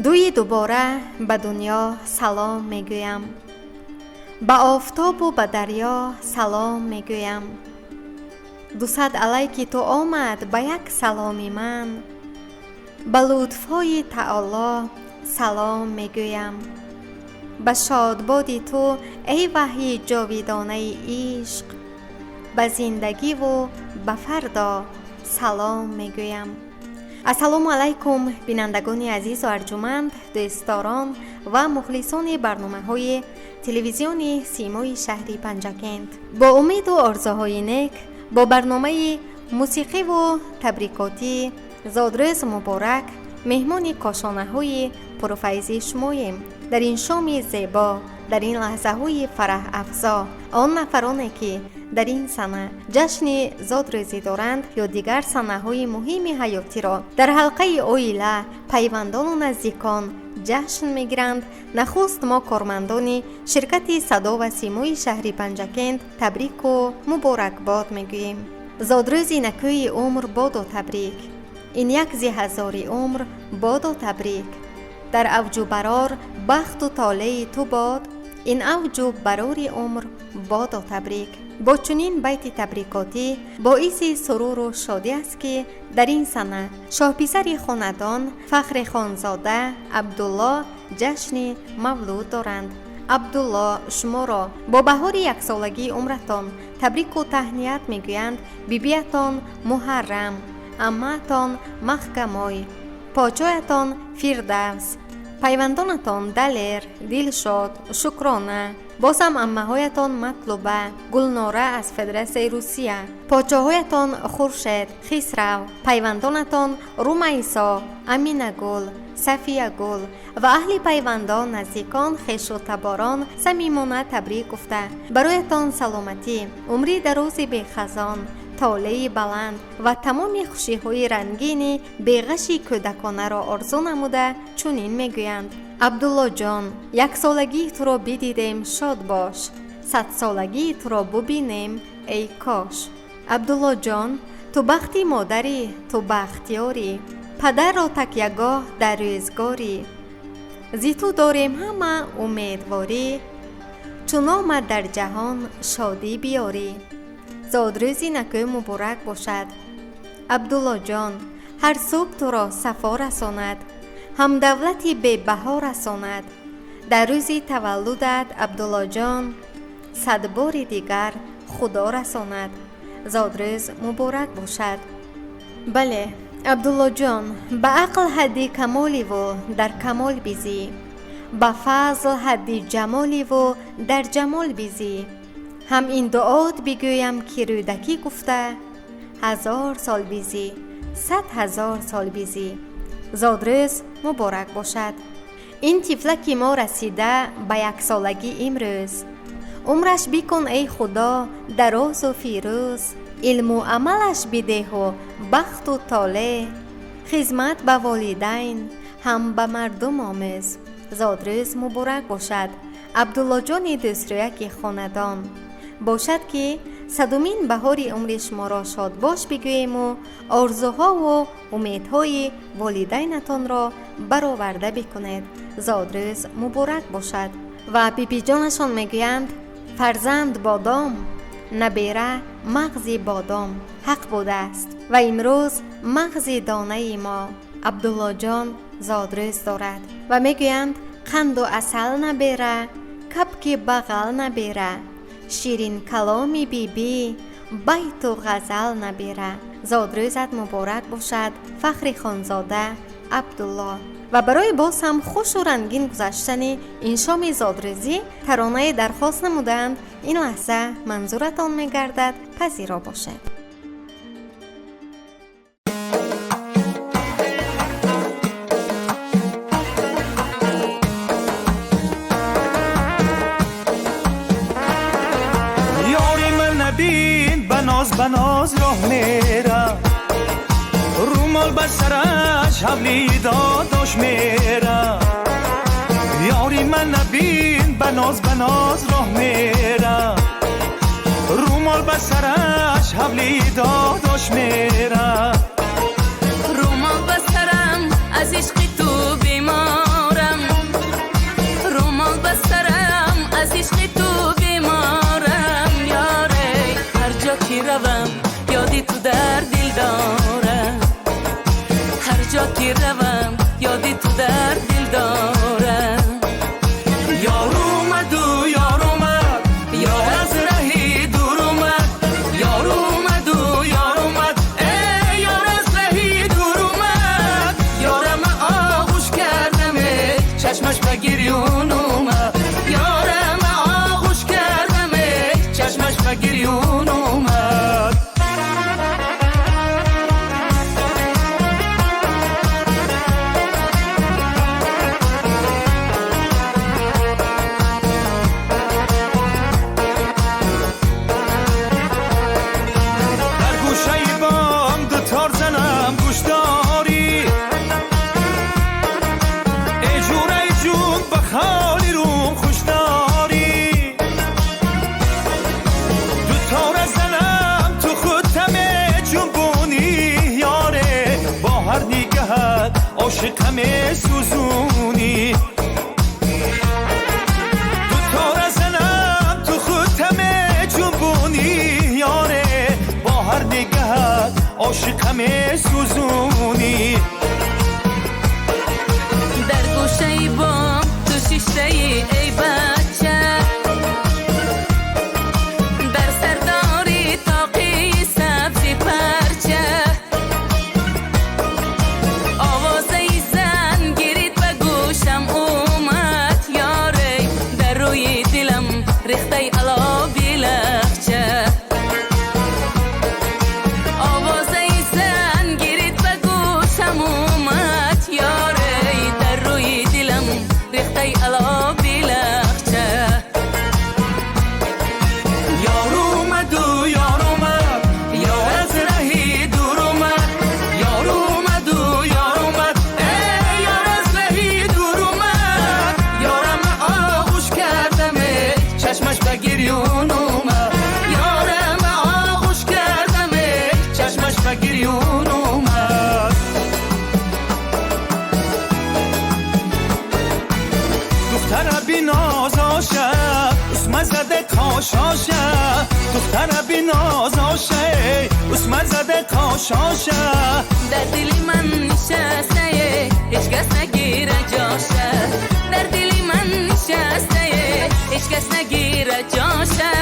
Дуи дубора ба дунё салом мегӯям, ба офтобу ба дарё салом мегӯям. 200 алайки ту омад ба як саломи ман, ба лутфҳои таоло салом мегӯям. Ба шодбоди ту, эй ваҳйи ҷовидонаи ишқ, ба зиндагиву ба фардо салом мегӯям. Ассалому алайкум, бинандагони азизу арҷуманд, дӯстдорон ва мухлисони барномаҳои телевизиони Симои шаҳри Панҷакент. Бо умеду орзуҳои нек, бо барномаи мусиқиву табрикотӣ зодрӯз муборак меҳмони кошонаҳои пурфайзи шумоем. Дар ин шоми зебо, дар ин лаҳзаҳои фараҳафзо, он нафароне ки дар ин сана ҷашни зодрӯзӣ доранд ё дигар санаҳои муҳими ҳаётиро дар ҳалқаи оила, пайвандону наздикон ҷашн мегиранд, нахуст мо кормандони ширкати Садо ва Симои шаҳри Панҷакент табрику муборакбод мегӯем. Зодрӯзи накӯи умр боду табрик, ин як зи ҳазори умр боду табрик. Дар авҷу барор бахту толеи ту бод, ин авҷу барори умр боду табрик. Бо чунин байти табрикотӣ боиси суруру шодӣ аст, ки дар ин сана шоҳписари хонадон Фахри Хонзода Абдулло ҷашни мавлуд доранд. Абдулло, шуморо бо баҳори яксолагии умратон табрику таҳният мегӯянд бибиятон Муҳаррам, аммаатон Маҳкамой, почоятон Фирдавс, пайвандонатон Далер, Дилшод, Шукрона, бозам аммаҳоятон Матлуба, Гулнора аз Федератсияи Русия, подшоҳоятон Хуршед, Хисрав, пайвандонатон Румайсо, Аминагул, Сафиягул ва аҳли пайвандон, наздикон, хешу таборон самимона табрик гуфта, бароятон саломатӣ, умри дарози бехазон, толеи баланд ва тамоми хушиҳои рангини беғаши кӯдаконаро орзу намуда чунин мегӯянд: Абдуллоҷон, яксолагии туро бидидем, шод бош, садсолагии туро бубинем, эй кош. Абдуллоҷон, ту бахти модарӣ, ту бахтиёрӣ, падарро такягоҳ дар рӯзгорӣ, зи ту дорем ҳама умедворӣ, чун омад дар ҷаҳон шодӣ биёрӣ. Зодрӯзи накӯ муборак бошад. Абдуллоҷон, ҳар субҳ туро сафо расонад, ҳамдавлати бебаҳо расонад. Дар рӯзи таваллудат, Абдуллоҷон, садбори дигар Худо расонад. Зодрӯз муборак бошад. Бале, Абдуллоҷон, ба ақл ҳадди камоливу дар камол бизӣ, ба фазл ҳадди ҷамоливу дар ҷамол бизӣ. Ҳам ин дуот бигӯям, ки Рӯдакӣ гуфта: ҳазор сол бизӣ, 100 000 сол бизӣ. Зодрӯз муборак бошад. Ин тифлаки мо расида ба яксолагӣ имрӯз, умраш бикун, эй Худо, дарозу фирӯз, илму амалаш бидеҳу бахту толеъ, хизмат ба волидайн ҳам ба мардум омӯз. Зодрӯз муборак бошад, Абдуллоҷони дӯстрӯяки хонадон. Бошад, ки садумин баҳори умри шуморо шодбош бигӯему орзуҳову умедҳои волидайнатонро бароварда бикунед. Зодрӯз муборак бошад. Ва бибиҷонашон мегӯянд: фарзанд бодом, набера мағзи бодом. Ҳақ будааст ва имрӯз мағзи донаи мо Абдуллоҷон зодрӯз дорад ва мегӯянд: қанду асал набера, кабки бағал набера, ширинкаломи бибӣ, байту ғазал набера. Зодрӯзат муборак бошад, Фахри Хонзода Абдулло. Ва барои боз ҳам хушу рангин гузаштани ин шоми зодрӯзӣ таронае дархост намудаанд. Ин лаҳза манзуратон мегардад, пазиро бошед. Ёри ман набин, ба ноз ба ноз роҳ мера, румол ба сараш, ҳавли додош мера. Ёри ман набин, ба ноз ба ноз роҳ мера, румол ба сараш, ҳавли додош мера. Румол ба сарам, аз ишқи ту беморам. дар дил дорам. Ҳар ҷо ки равам, ёди ту дар дил дорам. Ёр омаду, ёр омад, ёр аз раҳи дур омад. Ёр омаду, ёр омад, эй, ёр аз раҳи дур омад. Ёрама оғӯш кардаме, чашмаш ба гирён омад. Ёрама оғӯш кардаме, чашмаш ба гирён омад. Дар гӯшаи бом дутор занам, гӯшдорӣ. Эй ҷӯраи ҷун, ба холи рум хушдорӣ. Дутора занам, ту худ таме ҷунбунӣ, ёре, бо ҳар нигаҳат ошиқаме сӯзунӣ. Дутора занам, ту худ таме ҷунбунӣ, ёре, бо ҳар нигаҳат ошиқаме сӯзунӣ. Дар гӯшаи бом ту шиштаи, эй бача, дар сардори тоқи сабзи парча. Овозаи зан гирид ба гӯшам омад, ёре, дар рӯи дилам рехтаи ало билахча. Овозаи зан гирид ба гӯшам омад, ёре, дар рӯи дилам рехтаи ало билахча. Ёр омаду, ёр омад, ёр аз раҳи дур омад. Ёр омаду, ёр омад, эй, ёр аз раҳи дур омад. Ёрама оғӯш кардаме, чашмаш ба гирён омад. Ёрама оғӯш кардаме, чашмаш ба гирён омад. Духтара бинозоша, усма заде кошоша. Духтара бинозоша, усма заде кошоша. Дар дили ман нишастае, ҳеҷ кас нагира ҷоша. Дар дили ман нишастае, ҳеҷ кас нагира ҷоша.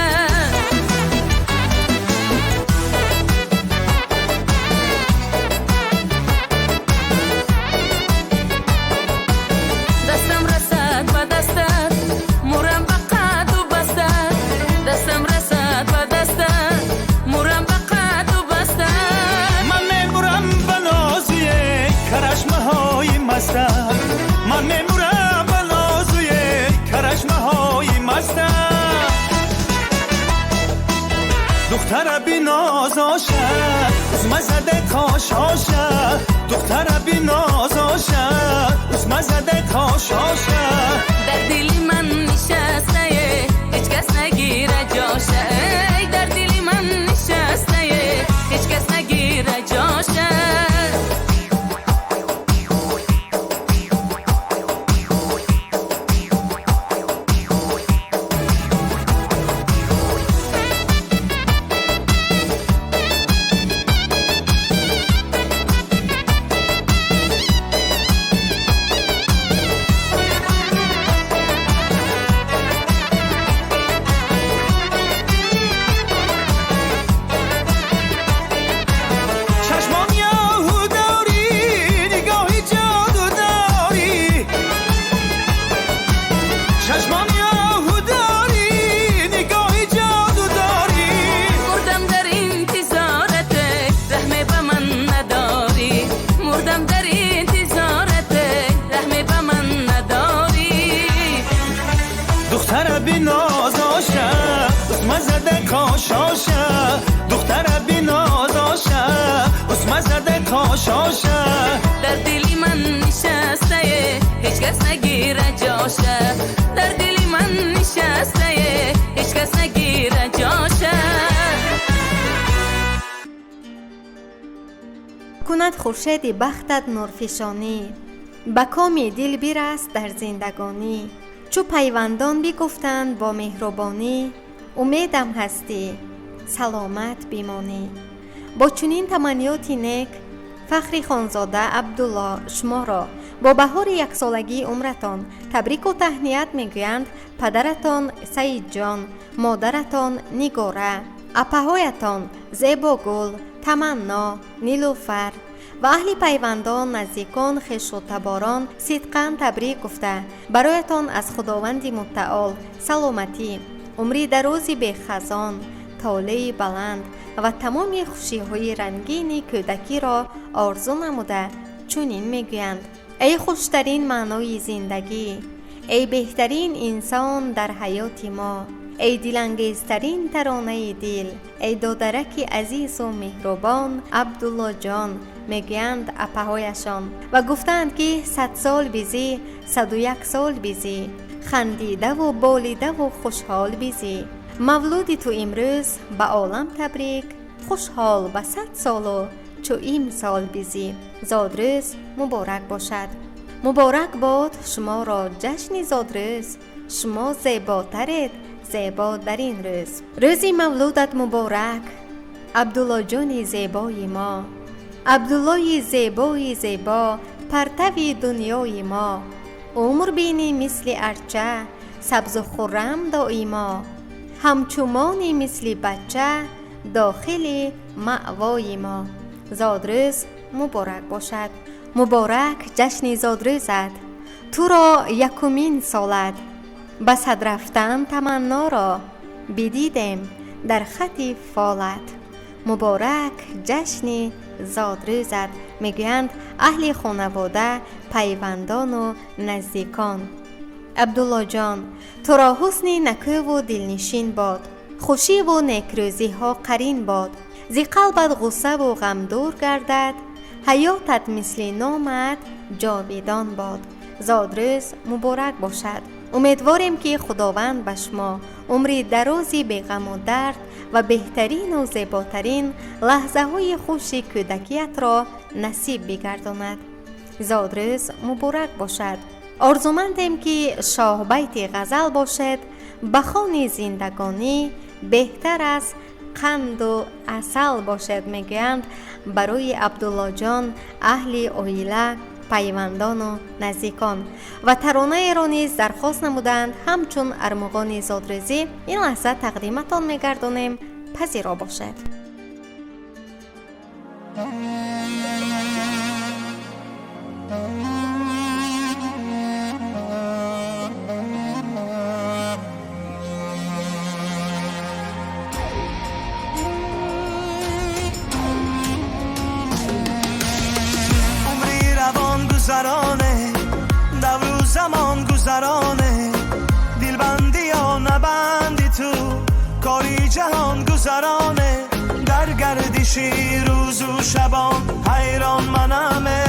Дастам расад ба дастат, мурам ба қаду бастат. Дастам расад ба дастат, мурам ба қаду бастат. Ман мемурам ба нозуе карашмаҳои мастат. Ман мемурам ба нозуе карашмаҳои мастат. Духтара бинозоша, усма заде кошоша. Духтара бинозоша, усма заде кошоша. Дар дили ман нишастае, ҳеҷ кас нагира ҷоша. Эй, дар дили ман нишастае, ҳеҷ кас нагира ҷоша. Чашмон яҳу дорӣ, нигоҳи ҷоду дорӣ. Чашмон яҳу дорӣ, нигоҳи ҷоду дорӣ. Мурдам дар интизорате, раҳме ба ман надорӣ. Мурдам дар интизорате, раҳме ба ман надорӣ. Духтара бинозоша, усма зада кошоша. Духтара бинозоша, усма зада кошоша. Дар дили ман нишастае, ҳеҷ кас нагира ҷоша. Дар дили ман нишастае, ҳеҷ кас нагира ҷоша. Кунад хуршеди бахтат нурфишонӣ, ба коми дил бираст дар зиндагонӣ. Чӯ пайвандон бигуфтанд бо меҳрубонӣ, умедам ҳастӣ, саломат бимонӣ. Бо чунин таманниёти нек Фахри Хонзода Абдулло шуморо бо баҳори яксолагии умратон табрику таҳният мегӯянд падаратон Саидҷон, модаратон Нигора, апаҳоятон Зебогул, Таманно, Нилуфар ва аҳли пайвандон, наздикон, хешу таборон сидқан табрик гуфта, бароятон аз Худованди Муттаол саломатӣ, умри дарози бехазон, толеи баланд ва тамоми хушиҳои рангини кӯдакиро орзу намуда чунин мегӯянд: эй хуштарин маънои зиндагӣ, эй беҳтарин инсон дар ҳаёти мо, эй дилангезтарин таронаи дил, эй додараки азизу меҳрубон Абдуллоҷон, мегӯянд апаҳояшон ва гуфтаанд, ки 100 сол бизӣ, 101 сол бизӣ, хандидаву болидаву хушҳол бизӣ. Мавлуди ту имрӯз ба олам табрик, хушҳол ба 100 солу чу имсол бизӣ. Зодрӯз муборак бошад. Муборак бод шуморо ҷашни зодрӯз, шумо зеботаред зебо дар ин рӯз. Рӯзи мавлудат муборак, Абдуллоҷони зебои мо, Абдуллои зебои зебо, партави дунёи мо. Умр бинӣ мисли арча, сабзу хуррам доимо, ҳамчумони мисли бача дохили маъвои мо. Зодрӯз муборак бошад. Муборак ҷашни зодрӯзат, туро якумин солат, ба сад рафтан таманноро бидидем дар хати фолат. Муборак ҷашни зодрӯзат, мегӯянд аҳли хонавода, пайвандону наздикон. Абдуллоҷон, туро ҳусни накӯву дилнишин бод, хушиву некрӯзиҳо қарин бод, зи қалбат ғуссаву ғам дур гардад, ҳаётат мисли номат ҷовидон бод. Зодрӯз муборак бошад. Умедворем, ки Худованд ба шумо умри дарози беғаму дард ва беҳтарину зеботарин лаҳзаҳои хуши кӯдакиятро насиб бигардонад. Зодрӯз муборак бошад. Орзумандем, ки шоҳбайти ғазал бошед, ба хони зиндагонӣ беҳтар аз қанду асал бошед, мегӯянд барои Абдуллоҷон аҳли оила, пайвандону наздикон ва таронаеро низ дархост намуданд ҳамчун армуғони зодрӯзӣ. Ин лаҳза тақдиматон мегардонем, пазиро бошед. Гузароне, давру замон гузароне, дилбандӣ ё набандӣ, ту кори ҷаҳон гузароне. Дар гардиши рӯзу шабон ҳайрон манаме.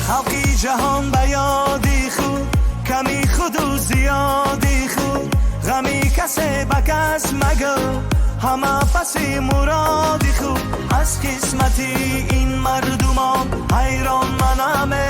Халқи ҷаҳон ба ёди худ, ками худу зиёди худ, ғами касе ба кас магӯ, ҳама паси муроди худ. Аз қисмати ин мардумон ҳайрон манаме.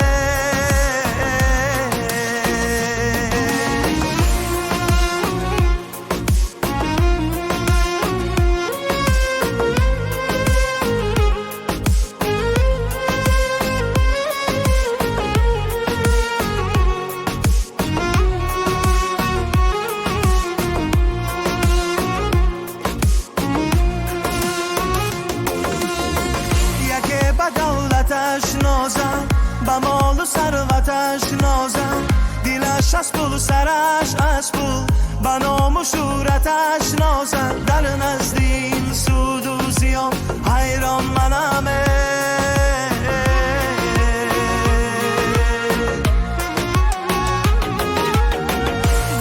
Яке ба давлаташ нозад, ба молу сарваташ нозад, дилаш аз пул, сараш аз пул, ба ному шӯҳраташ нозад. Дар назди ин суду зиён ҳайрон манаме.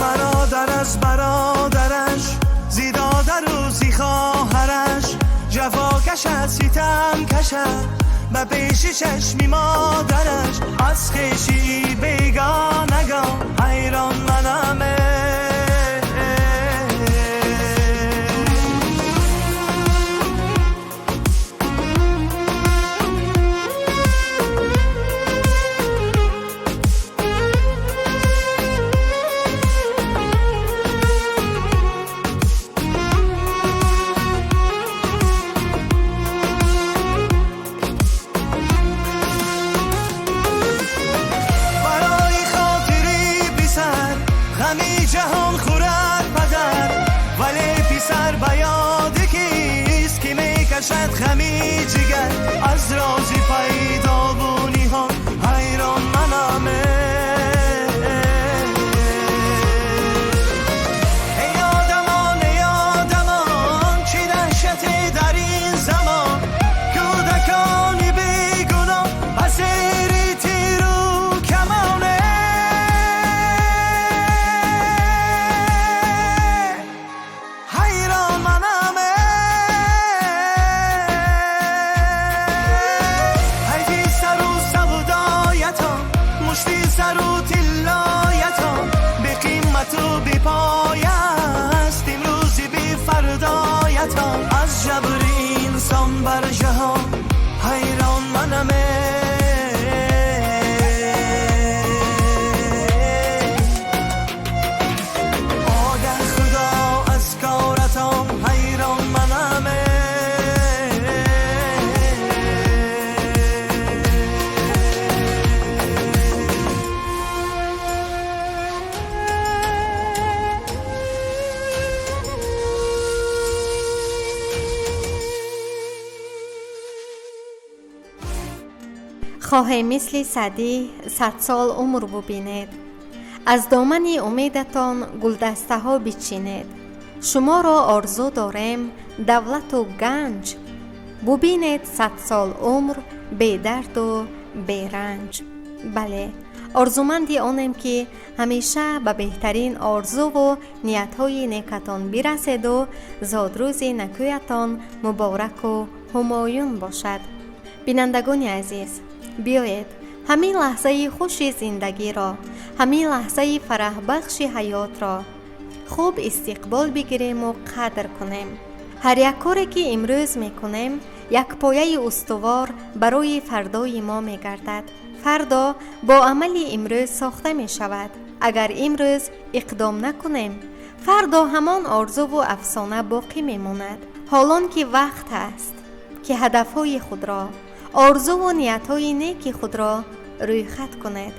Бародар аз бародараш, зи додару зи хоҳараш ҷафо кашад, ситам кашад ба пеши чашми модараш. Аз хеши бегонагон ҳайрон манаме. نکشد غمی جگر از رازی پیدا و نیهان حیران منم ای آدمان ای آدمان چه دهشت در این زمان کودکان بیگناه اسیر تیر و کمانه حیران منم حیفی سر و سودایتان مشتی سر و طلایتان بی قیمت و بی پایه است امروزی بی فردایتان از جبر انسان بر جهان حیران منم آگه خدا از کارتان حیران منم Хоҳем мисли Саъдӣ 100 сол умр бубинед, аз домани умедатон гулдастаҳо бичинед. Шуморо орзу дорем давлату ганҷ, бубинед 100 сол умр бедарду беранҷ. Бале, орзуманди онем, ки ҳамеша ба беҳтарин орзуву ниятҳои некатон бираседу зодрӯзи накӯятон мубораку ҳумоюн бошад. Бинандагони азиз, биёед, ҳамин лаҳзаи хуши зиндагиро, ҳамин лаҳзаи фараҳбахши ҳаётро хуб истиқбол бигирему қадр кунем. Ҳар як коре, ки имрӯз мекунем, як пояи устувор барои фардои мо мегардад. Фардо бо амали имрӯз сохта мешавад. Агар имрӯз иқдом накунем, фардо ҳамон орзуву афсона боқӣ мемонад. Ҳолон ки вақт ҳаст, ки ҳадафҳои худро, орзуву ниятҳои неки худро рӯйхат кунед,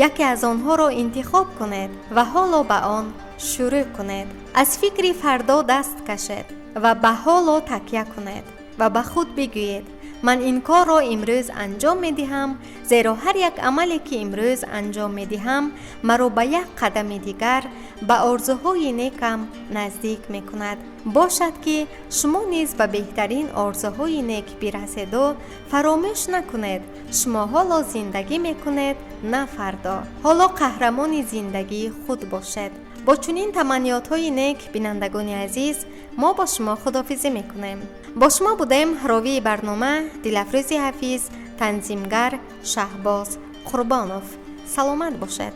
яке аз онҳоро интихоб кунед ва ҳоло ба он шурӯъ кунед. Аз фикри фардо даст кашед ва ба ҳоло такя кунед ва ба худ бигӯед: ман ин корро имрӯз анҷом медиҳам, зеро ҳар як амале, ки имрӯз анҷом медиҳам, маро ба як қадами дигар ба орзуҳои некам наздик мекунад. Бошад, ки шумо низ ба беҳтарин орзуҳои нек бираседу фаромӯш накунед, шумо ҳоло зиндагӣ мекунед, на фардо. Ҳоло қаҳрамони зиндагии худ бошед. Бо чунин таманниётҳои нек, бинандагони азиз, мо бо шумо худофизӣ мекунем. Бо шумо будем ровии барнома Дилафрӯзи Ҳафиз, танзимгар Шаҳбоз Қурбонов. Саломат бошед.